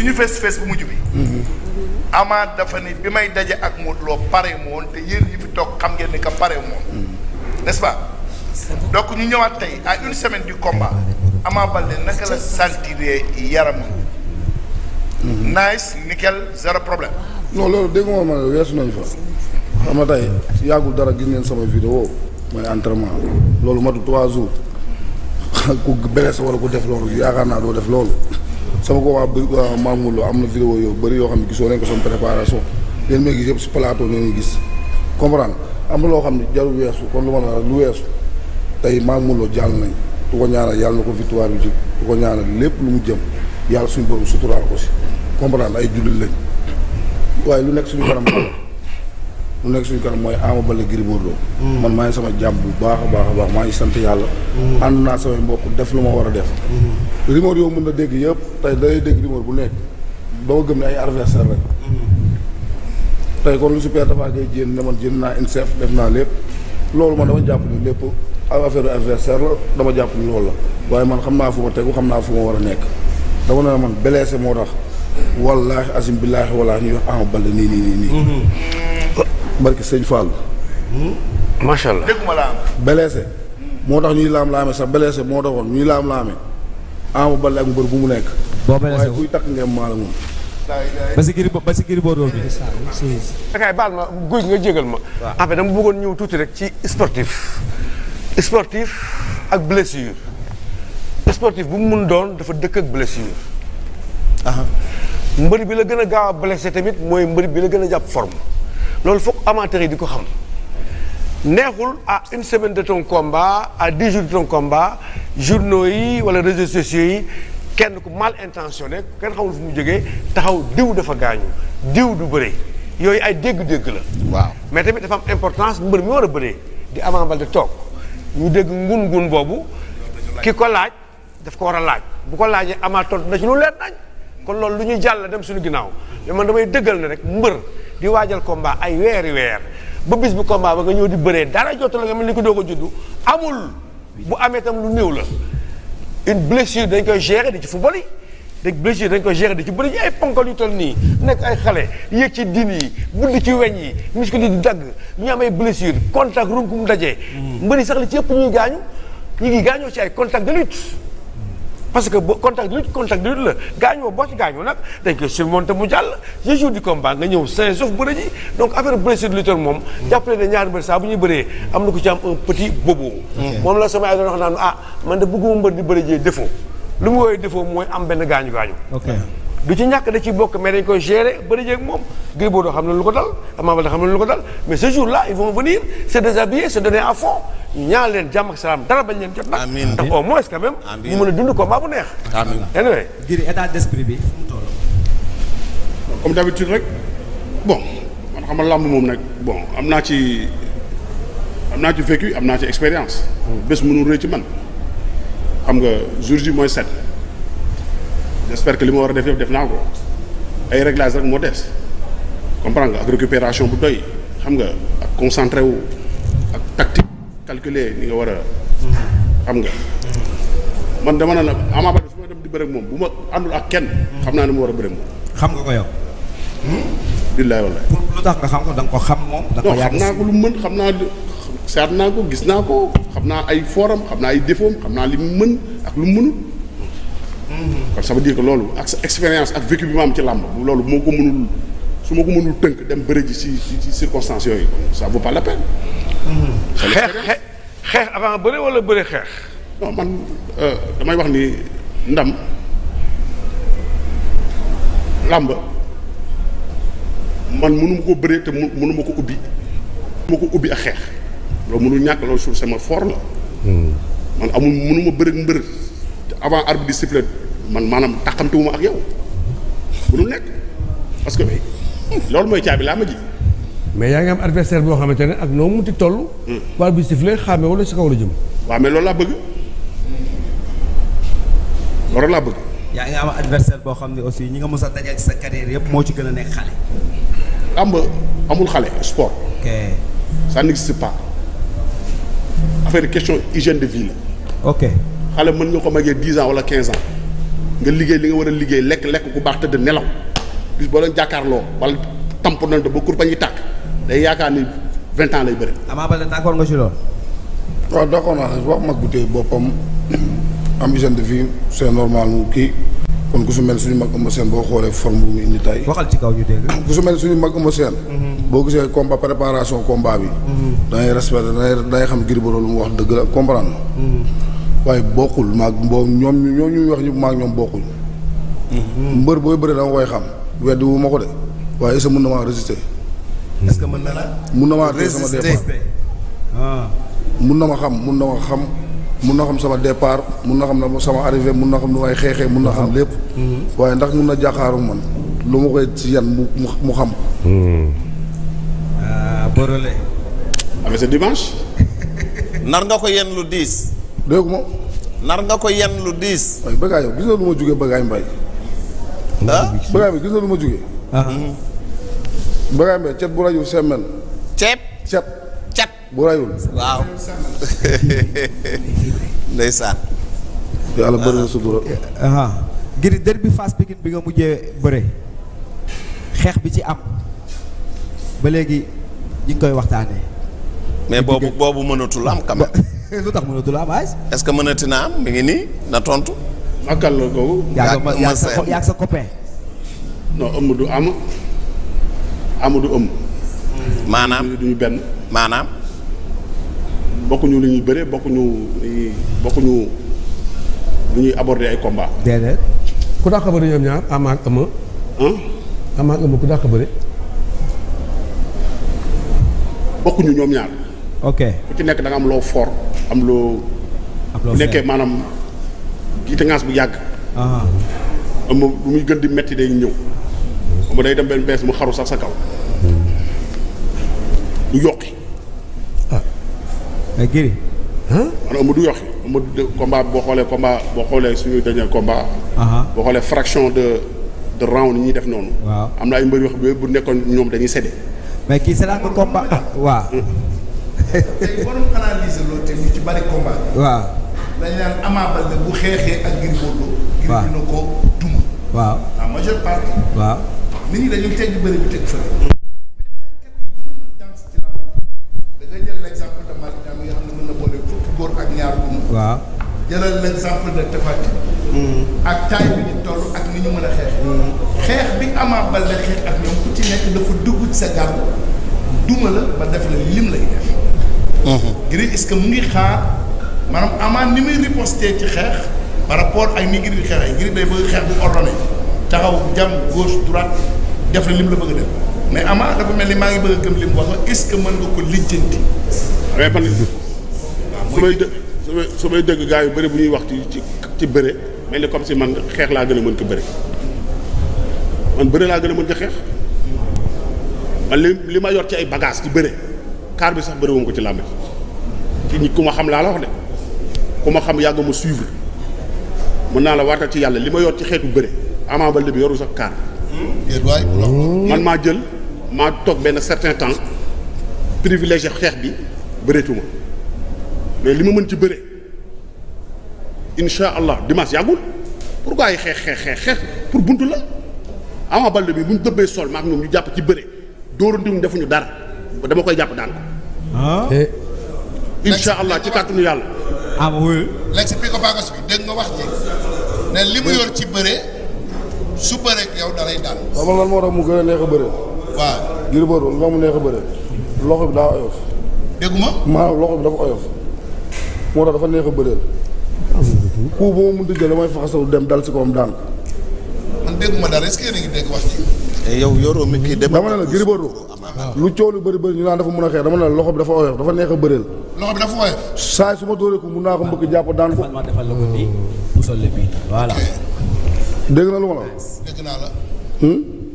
suñu face bu mujj bi. Ama dafa ni bi may daje ak Modou Lo pare moon te yéen ñi fi toog xam ngeen ni que pare moon. n'est-ce pas. donc ñu ñëwaat tey à une semaine du combat Ama Baldé naka la sentiré yaram. nice nickel zéro problème. non loolu dégg nga ma weesu nañu fa. xam nga tey yàggul dara gis ngeen sama vidéo mooy entraînement loolu matu 3 jours ku blessé wala ku def loolu yaakaar naa doo def loolu sama ko waa Mamour Lo am na vidéo yow bëri yoo xam ne gisoo nañ ko sama préparation leen may gis yëpp si plateau ne ñuy gis comprendre am na loo xam ne jarul weesu kon lu ma la lu weesu tey Mamour Lo jàll nañ du ko ñaanal yàlla na ko victoire bi ji du ko ñaanal lépp lu mu jëm yàlla suñu borom suturaal ko si comprendre ay jullit lañ waaye lu nekk suñu kanam lu nekk suñu kanam mooy Ama Baldé Gris Bordeaux man maa ngi sama jàmm bu baax a baax a baax maa ngi sant yàlla ànd naa samay mbokk def lu ma war a def rumeur yow mën na dégg yëpp tey day dégg rumeur bu nekk dama gëm ne ay adversaire rek tey kon lu super dafa ngay jénn ne man jënd naa INSEF def naa lépp loolu man dama jàpp ni lépp affaire adversaire la dama jàpp ni loolu la waaye man xam naa fu ma tegu xam naa fu ma war a nekk dama ne man blessé moo tax wallaahi asim billaahi wallaahi ñuy wax Ama Baldé nii barki sëñ Fall. macha allah dégguma la am. blessé moo tax ñuy laam-laame sax blessé moo taxoon ñuy laam-laame Ama Baldé ak mbër bu mu nekk. boo blessé waaye kuy takk ngeen maala moom. ba si Gris Bordeaux bi. kay baal ma guy nga jégal ma. en fait dama bëggoon ñëw tuuti rek ci sportif ak blessure. sportif bu mu mun doon dafa dëkk ak blessure. mbër bi la gën a gaaw a blessé tamit mooy mbër bi la gën a jàpp forme loolu foog amateurs yi di ko xam neexul à une semaine de ton combat à 10 jours de ton combat journaux yi wala réseaux sociaux yi kenn ku mal intentionné kenn xamul fu mu jógee taxaw diw dafa gaañu diw du bëre yooyu ay dégg-dégg la. waaw mais tamit dafa am importance mbër mi war a bëree di Ama Baldé toog ñu dégg ngun-ngun boobu ki ko laaj daf ko war a laaj bu ko laajee Ama tontu na ci lu leer nañ kon loolu lu ñuy jàll dem suñu ginnaaw mais man damay dëggal ne rek mbër di waajal combat ay weer ba bis bu combat ba nga ñëw di bëree dara jot la nga mel ni ko doog a juddu amul bu amee tam lu néew la une blessure dañ koy gérer di ci football yi dañ blessure dañ koy gérer di ci bëri ñi ay ponkal yu toll nii nekk ay xale yéeg ci din yi budd ci weñ yi muscle yi di dagg ñu am ay blessure contact rum ku mu dajee mbëri sax li ci ëpp ñuy gaañu ñu ngi gaañoo ci ay contact de lutte parce que contact de lutte la gaañoo boo ci gaañoo nag dañ koy surmonter mu jàll le jour du combat nga ñëw sain sauf bëre ji donc affaire blessure de lutteur moom jàppale ne ñaari mbër saa bu ñuy bëree am na ku ci am un petit bobo moom la sama ay doon wax naan man de bëgguma mbër di bëri jee défaut lu mu woowee défaut mooy am benn gaañu-gaañu du ci ñàkk da ci bokk mais dañ koy gérer bëri jeeg moom Gris Bordeaux xam na lu ko dal Ama Baldé xam na lu ko dal mais ce jour là ils vont venir se déshabiller se donner à fond ñu ñaan leen jàmm ak salaam dara bañ leen jot nag ndax au moins quand même ñu mën a dund combat bu neex anyway Gris état d'esprit bi fu mu toll comme d'habitude rek bon man xam nga làmb moom nag bon am naa ci vécu am naa ci expérience bés mënul rëy ci man xam nga jour ji mooy 7 j'espère que li ma war a def yëpp def naa ko ay réglage rek moo des comprendre nga ak récupération bu doy xam nga ak concentré wu ak tactique calculer ni nga war a xam nga man dama ne la Ama Baldé su ma dem di bëre ak moom bu ma àndul ak kenn xam naa ne mu war a bëre ak moom xam nga ko yow billaay wallaay pour lu tax nga xam ko da nga ko xam moom da nga ko yàgg xam naa ko lu mën xam naa seet naa ko gis naa ko xam naa ay forum xam naa ay défaut xam naa li mu mën ak lu mu mënul kon ça veut dire que loolu ak sa expérience ak vécu bi ma am ci làmb loolu moo ko mënul su ma ko mënul tënk dem bëre ji ci circonstances yooyu ça vaut pas la peine. xeex avant bëre wala bëre xeex. non man damay wax ni ndam làmb man mënu ma ko bëree te mënu ma ko ubbi. mënu ma ko ubbi ak xeex loolu mënul ñàkk loolu suuf sama fort la. man amul mënu ma bëre ak mbër te avant arbitre di siffler man maanaam taxamtuwuma ak yow mënul nekk parce que loolu mooy caabi laa ma ji. mais yaa ngi am adversaire boo xamante ne ak noo munti toll. war bi siffler xàmme wala si kaw la jëm. waaw mais loolu laa bëgg loolu laa bëgg. yaa ngi am adversaire boo xam ne aussi ñi nga mës a dajal sa carrière yëpp moo ci gën a nekk xale. làmb amul xale sport. ok ça n'existe pas affaire question hygiène de vie la. ok xale mën nga ko magee 10 ans wala 15 ans nga liggéey li nga war a liggéey lekk ku baax tëdd nelaw bis boo leen jàkkaarloo wala tamp nañ ba kurpañ yi tàkk day yaakaar ni 20 ans lay bëri. Ama Baldé d'accord nga ci loolu. waaw d'accord naa wax mag bu tey boppam am hygiène de vie c'est normal mu kii kon ku su mel suñu mag Eumeu Sène boo xoolee forme bu mu indi tey. waxal ci kaw ñu dégg. ku su mel suñu mag Eumeu Sène. boo gisee combat préparation combat bi. da ngay respecté da ngay xam Gris Bordeaux lu mu wax dëgg la comprendre waaye bokkul maag ñoom ñuy wax ñu maag ñoom bokkul. mbër booy bëri da nga koy xam weddi wu ma ko de waaye est-ce que mën na maa résister. est-ce que mën na la. mun na maa téye sama départ mun na ma xam mun na xam sama départ mun na xam na sama arrivé mun na xam nu may xeexee mun na xam lépp. waaye ndax mun na jàkkaaru man lu ma koy ci yan mu xam. Borolé. avec ce dimanche. nar nga ko yenn lu diis. dégg ma. nar nga ko yenn lu diis. waaye bëggaay yow gis na lu ma jugee bëggaay mbay. bëggaay bi gis na lu ma jugee. bëggaay mbay cet bu rajul semaine. ceeb. cet bu rayul. waaw. ndeysaan. yàlla bëri na sutura. Gris derby Fass Pikine bi nga mujjee bëre xeex bi ci am ba léegi ñi ngi koy waxtaanee. mais boobu mënatul am quand même. lu tax mënatul am ay. est-ce que mënati na am mi ngi nii na tontu. akal la googu. yaa sa copain. non ëmm du am du ëmm. maanaam duñu benn. maanaam. bokkuñu lu ñuy bëree bokkuñu lu ñuy aborder ay combat. déedéet. ku dàq bëri ñoom ñaar Ama ak Eumeu. Ama ak Eumeu ku dàq bëri. bokkuñu ñoom ñaar. ok ku ci nekk da nga am loo fort am loo. bu nekkee maanaam jiite ngaas bu yàgg. Eumeu bu muy gën di metti day ñëw. Eumeu day dem benn bees mu xaru sax sa kaw. du yokki. Gris. man Eumeu du yokki Eumeu combat boo xoolee suñu dernier combat. boo xoolee fraction de round yi ñuy def noonu. waaw am na ay mbër yoo xam ne bu nekkoon ñoom dañuy séddee. mais kii c'est là que combat. waaw. tey waroon analyser loolu te ñu ci bari combat. waaw. dañ naan Ama Baldé bu xeexee ak Gris Bordeaux. waaw Gris dina ko duma. waaw en majeure partie. waaw. nit ñi dañuy tegg bëri bi teg fële. mais xeexkat yi gënoon na dans ci làmb da ngay jël l'exemple de Malick Niang mi nga xam ne mën na boole fukki góor ak ñaar duma. waaw. jëlal l'exemple de Tapha Tine. ak taay bi ñu toll ak ni ñu mën a xeex. xeex bi Ama Baldé xeex ak ñoom ku ci nekk dafa dugg ci sa gàll duma la ba def la lim lay def. Gris est-ce que mu ngi xaar maanaam Ama ni muy riposté ci xeex par rapport ak ni Gris di xeexee Gris day bëgg xeex bu ordonné taxaw jam gauche droite def la lim la bëgg a def mais Ama dafa mel ni maa ngi bëgg a gëm lim wax est-ce que mën nga ko lijjanti. mais man su may dëgg gars yu bëri bu ñuy wax ci bëre mel ni comme si man xeex laa gën a mën ko bëre man bëre laa gën a mën ko xeex man li ma yor ci ay bagage ci bëre kaar bi sax bëre woon ko ci làmb ci ñi ku ma xam laa la wax de ku ma xam yàgg ma suivre mën naa la waatal ci yàlla li ma yor ci xeetu bëre Ama Baldé bi yoru sax kaar man maa toog benn certain temps privilégié xeex bi bëreetuma mais li ma mën ci bëre insha allah dimanche yàggul pourquoi ay xeex pour buntu la Ama Baldé bi bu ñu dëbbee sol maak ñoom ñu jàpp ci bëre dóorandiwuñ defuñu dara dama koy jàpp daan ko insha allah ci kàttanu yàlla wuyu léegi si Pico Pagos bi dégg nga wax ji ne li mu yor ci bëre su bëre ak yow dalay daan. xam nga lan moo tax mu gën a neex a bëre. waaw. Gris Bordeaux lu tax mu neex a bëre loxo bi daa oyof. dégguma. maanaam loxo bi dafa oyof moo tax dafa neex a bëreel. ku ba ma mënti jël damay faxasalu dem dal si kawam daan. man dégguma dara est-ce que yéen a ngi dégg wax ji. yow yoroo mi kii dama ne la Gris Bordeaux lu coow lu bëri ñu naan dafa mën a xeex dama ne la loxo bi dafa oyof dafa neex a bëreel. loxo bi dafa oyof. saa su ma dóoree ko mun naa ko mbëkk jàpp daan ko. defal la ko nii mu sol le bii voilà. dégg na lu ma la wax. dégg naa la.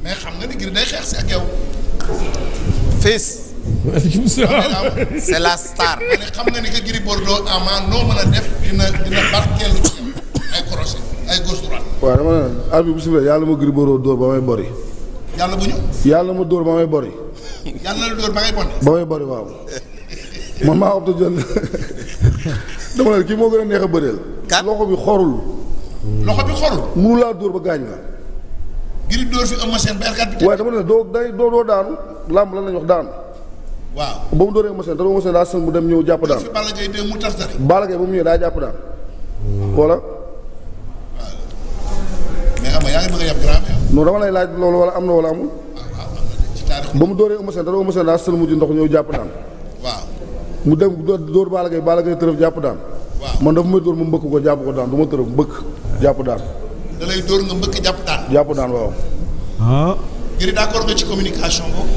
mais xam nga ni Gris day xeex si ak yow. fils. c'est la star. ma ne xam nga ni que Gris Bordeaux Ama noo mën a def dina barkeelu ci ay crochet ay gauche droite. waaw dama ne la arbitre bu sifflé yàlla ma Gris Bordeaux dóor ba may bori. yàlla bu ñu. yàlla ma dóor ba may bori. yàlla la dóor ba ngay bonde. ba may bori waaw. man maa opté jël dama ne kii moo gën a neex a bëreel. kat loxo bi xorul. loxo bi xorul. mënu laa dóor ba gaañ la. Gris dóor fi Eumeu Sène ba R4 bi. waaye dama ne doo daanu làmb lan lañ wax daanu. waaw ba mu dóoree Eumeu Sène Eumeu Sène daa sën mu dem ñëw jàpp daan. fi Balla Gaye de mu tartari. Balla Gaye ba mu ñëwee daa jàpp daan. voilà. mais ama yaa ngi bëgg a yab grand yow. non dama lay laaj loolu wala am na wala amul. waaw am na ci taarix. ba mu dóoree Eumeu Sène daa sën mujj ndox ñëw jàpp daan. waaw. mu dem dóor Balla Gaye tërëf jàpp daan. waaw man dafa may dóor ma mbëkk ko jàpp ko daan du ma tërëf mbëkk jàpp daan. da lay dóor nga mbëkk jàpp daan. jàpp daan waaw. ah. Gris d'accord nga ci communication boobu.